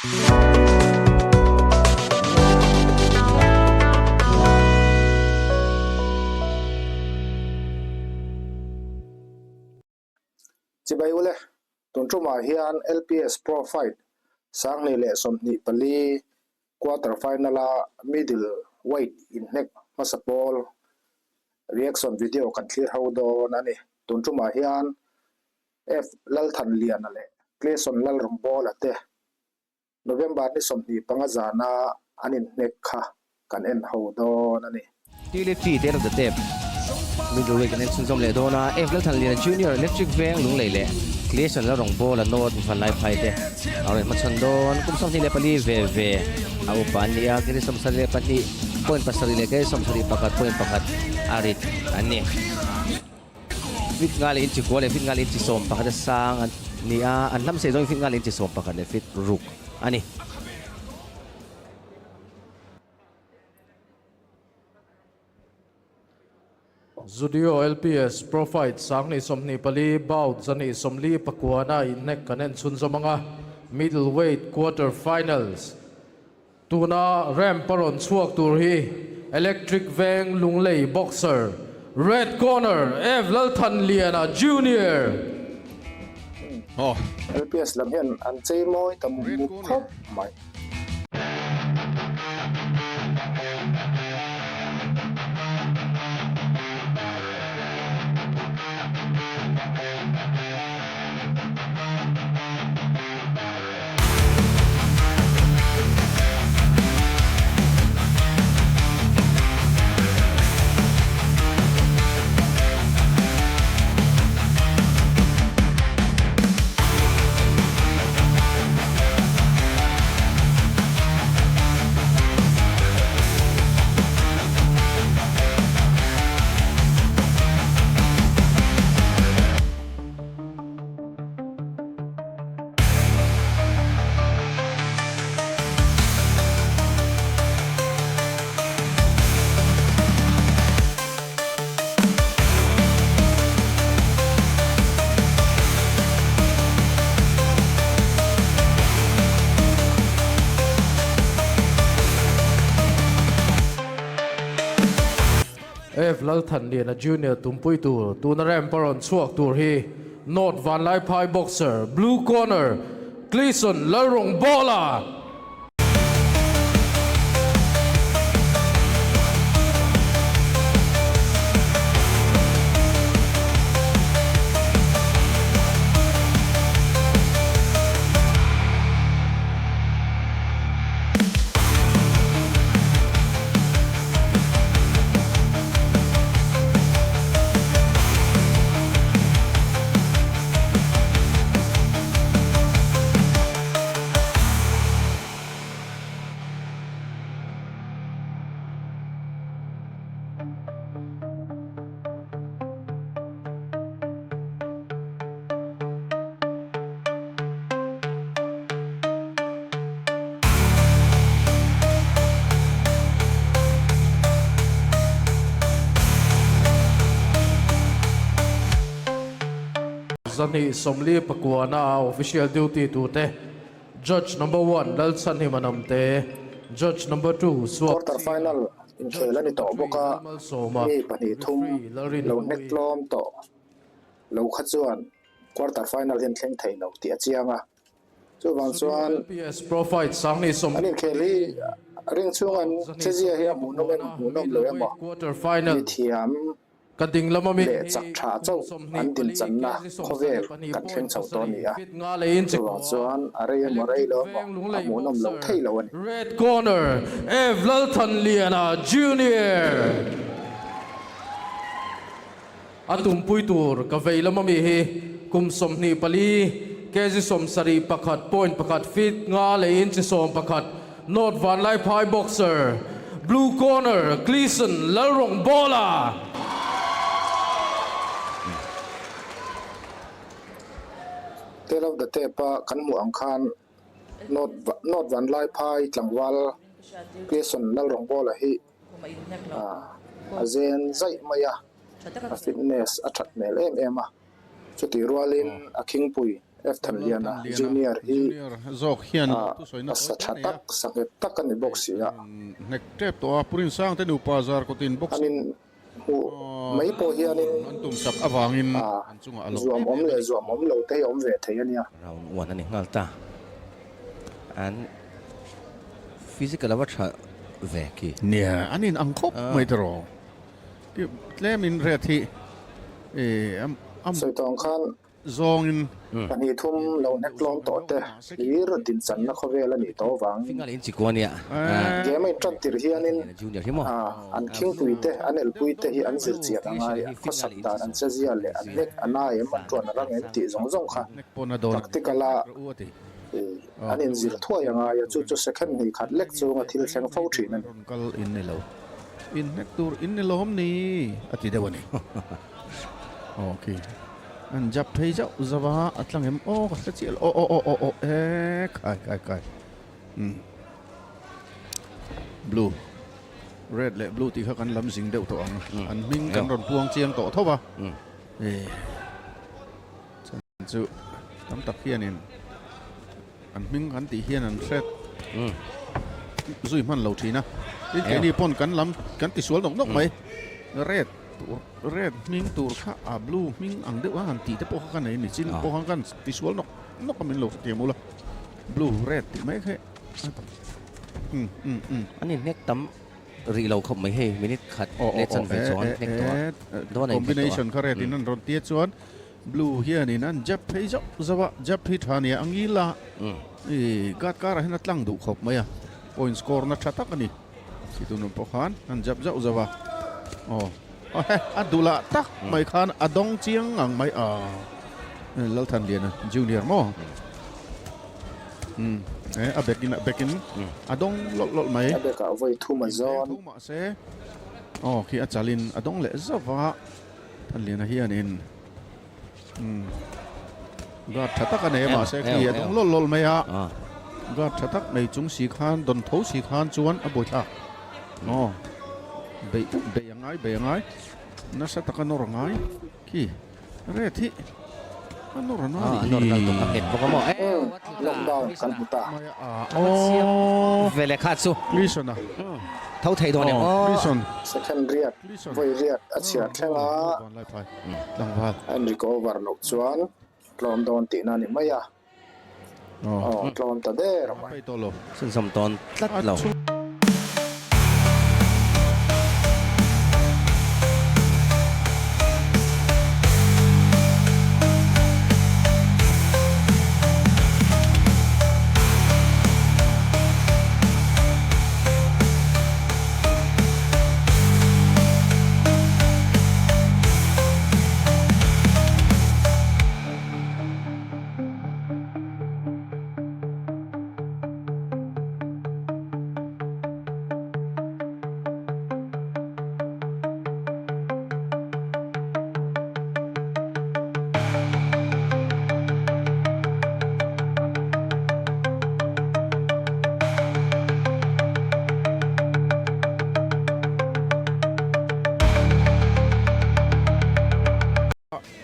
Chibai ule, tun tumah hian LPS Pro Fight 2024 quarter final-a middle weight inhnek hmasa pawl reaction video kan thlir ho dawn a ni. Tun tumah hian F Lalthanliana leh Clayson Lalrawngbawla te November ni 25 zana an inhnek kha kan en ho dawn a ni. Utility te of the tape middle weight kan en chhunzawm leh dawn a, F Lalthanliana Junior Electric Veng Lunglei leh Clayson Lalrawngbawla North Vanlai Phai te a rawn hmachhawn dawn. Kum 24 ve ve a upa an ni a, keri 72 point pasarih leh keri 71 point pakhat a rit an ni. Feet nga leh inchi kua leh feet nga leh inchi 11 a sang an ni a, an hlam sei zawngin feet nga leh inchi 11 leh feet ruk a ni. Zudio LPS Pro Fight 2024 bout 149 na inhnek kan en chhunzawm anga Middleweight Quarter Finals Tuna ramp a rawn chhuak tur hi Electric Veng Lunglei boxer Red Corner Ev Lalthanliana Junior. LPS lam hian an chei mawi ta mup mup khawp mai. F Lalthanliana Junior tumpui tur tuna ramp a rawn chhuak tur hi North Vanlaiphai boxer Blue Corner Gleeson Lalrawngbawla. 249 na official duty turte Judge number one Lalchhanhima Namte, Judge number two Suak Quarter final inkhel a ni tawh bawk a, mi pahnih thum lo hnek tlawm tawh lo kha chuan quarter final hian thleng thei lo tih a chiang a. Chuvang chuan an inkhel hi ring chhung an chezia hi a hmuhnawm em hmuhnawm lo emaw mi thiam leh chak tha chauh an dinchanna khawvel kan thleng chho tawh a ni a. Chuvang chuan a rei emaw rei lo emaw a hmuhnawm lo thei lo a ni. Red Corner, Ev Lalthanliana Junior. A tumpui tur ka vei lam ami hi kum 24, kg 71 point pakhat feet nga leh inch 11, North Vanlaiphai boxer, Blue Corner, Gleeson Lalrawngbawla. Tale of the Tape a kan hmuh ang khan North North Vanlaiphai tlangval Gleeson Lalrawngbawla hi a zen zaih mai a, a fitness a that hmel em em a, chutih rualin a khingpui. F Thanliana Junior hi a sa tha tak, sa nghet tak a ni bawk si a. An in hmuh mai pawh hianin zuam awm leh zuam awm lo te hi a awm ve thei a nia. Round one a ni nghal ta. An physical a va tha ve khi. Nia, an in ang khawp mai tiraw. Tlemin red hi a Sawi tawng khan zawngin. Pahnih thum lo hnek tlawm tawh te hlir dinchanna khawvel a nih tawh avangin. Fingal in chikua nia. Game a intan tir hianin an khingpui te, an elpui te hi an zir chian a ngai. An khawsak dan, an chezia leh an hnek a na em, an tuan a rang em tih zawng zawng kha practical a an inzir thuai a ngai a, chu chu second hnih khat lek chunga thil thleng fo thin a ni. Inhnek tur in ni lawm ni a ti deuh a ni. Aw khi an jab phei zauh zauh a, a tlang em aw ka hre chiah lo aw aw aw aw aw e khai khai khai umm blue red leh blue tih kha kan lam zing deuh tawh ang an hming kan rawn puang chiang tawh tho a e chan chu tam tak hianin An hming kan tih hian an hret zui hman lo thin a. Tin keini pawn kan lam kan ti sual nawk nawk mai. Red tur red hming tur kha a blue hming ang deuh a han tih te pawh kha ka nei a ni. Chin pawh khan kan ti sual nawk nawk a min lo hrethiam ula. Blue red tih mai kha umm umm umm. An inhnek tam rih lo khawp mai hei minute khat leh chanve chuan hnek tawh a. Dawn a inhnek tawh a. Combination kha red in an rawn tia chuan Blue hianin an jab phei zauh zauh a, jab hi tha nia a ngil a, ih guard karah hian a tlang duh khawp mai a, point score na tha tak a ni. Khi tun awm pawh khan an jab zauh zauh a, aw aw he a dulah tak mai khan a dawng chiang ngang mai a, Lalthanliana junior maw? Umm e a bek in a bek in a dawng lawlh lawlh mai. A bekah vawi thum a zawn. Tho mahse aw khi a chalin a dawng leh zauh va. Thanliana hianin umm guard tha tak a nei a mahse khi a dawng lawlh lawlh mai a guard tha tak nei chung si khan dawn tho si khan chuan a buaithlak aw beih beih a ngai beih a ngai nasa taka nawr a ngai khi red hi a nawr a ngai anih hi lockdown kan hmu ta veleh kha chu Gleeson a tho thei dawn em aw Gleeson second riat Vawi riat a chhiar thleng a, an recover loh chuan tlawm dawn tihna a ni mai a, aw tlawm ta der mai. Chhunzawm tawn tlat lo.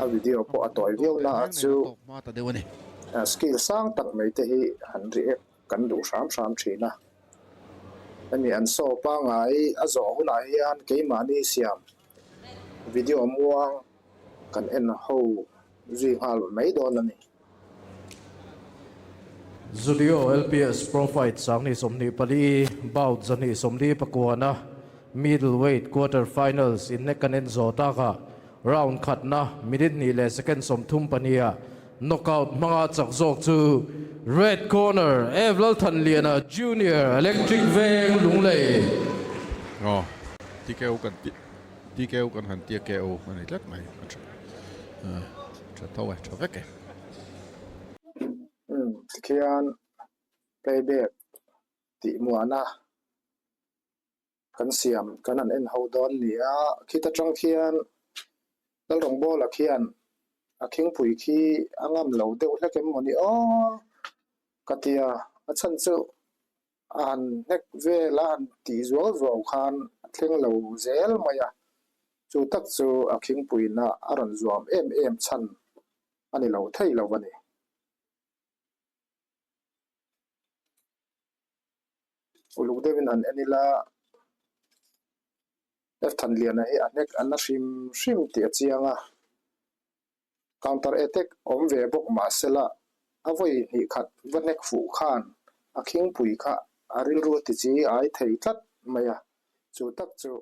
A video pawh a tawi viau na a chu skill sang tak mai te hi han react kan duh hram hram thin a. Hemi an show pangngai a zawh hunah hian keimahni siam video muang kan en ho zui nghal mai dawn a ni. Zudio LPS Pro Fight 2024, bout 149na middleweight quarter finals inhnek kan en zawh takah round khatna minute hnih leh second 32ah knockout hmanga chak zawk chu red corner F Lalthanliana Junior Electric Veng Lunglei. Aw, TKO kan ti TKO kan han tia KO a ni tlat mai a tha tha tho e tha vek e. Umm tikhian playback tih muana kan siam kan han en ho dawn ni a, khita tang khian Lalrawngbawla khian a khingpui khi a ngam lo deuh hlek em maw ni aw ka ti a, a chhan chu a han hnek vel a han tih zual zuau khan a thleng lo zel mai a, chu tak chu a khingpuina a rawn zuam em em chhan a ni lo thei lo a ni. Uluk deuhin han en ila F Thanliana hi a hnek a na hrim hrim tih a chiang a, counter attack awm ve bawk mahsela a vawi hnih khat va hnek fuh khan a khingpui kha a rilru ti chi ai thei tlat mai a, chu tak chu.